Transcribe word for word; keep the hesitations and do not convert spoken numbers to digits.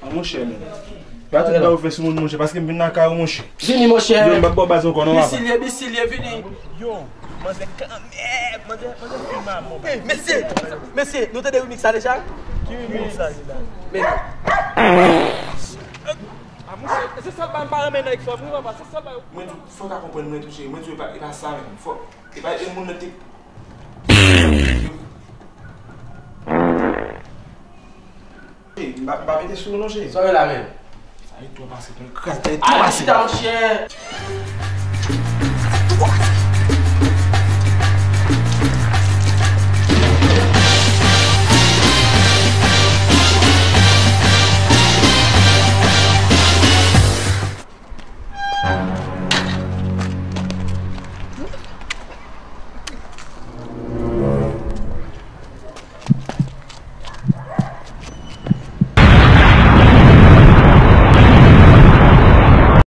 Ah, monchè, men. Gade tout sa ou fè sou moun, monchè, paske m vin lakay ou, monchè. Vini, monchè. Yo, m p ap ba w baz ankò, non, papa. Bisilye, bisilye, vini. Yo, manzè kanmèm, manzè, manzè fin maman. Mesye, mesye, nou tande remix la deja? Ki remix la, la? Men. Ah, monchè, se sa l pa, m pa renmen nèg fanm, wi, papa, se sa l pa. Mwen tou, fò w ta konprann mwen tou, cheri. Mwen tou, e pa, e pa sa menm. Fò, e pa, e moun nan te Hey, m pa, m pa mete sou ou non, cheri. Sa w ye la menm? Sa ye twò pase, ton kras, sa ye twò pase. Al chita, monchè.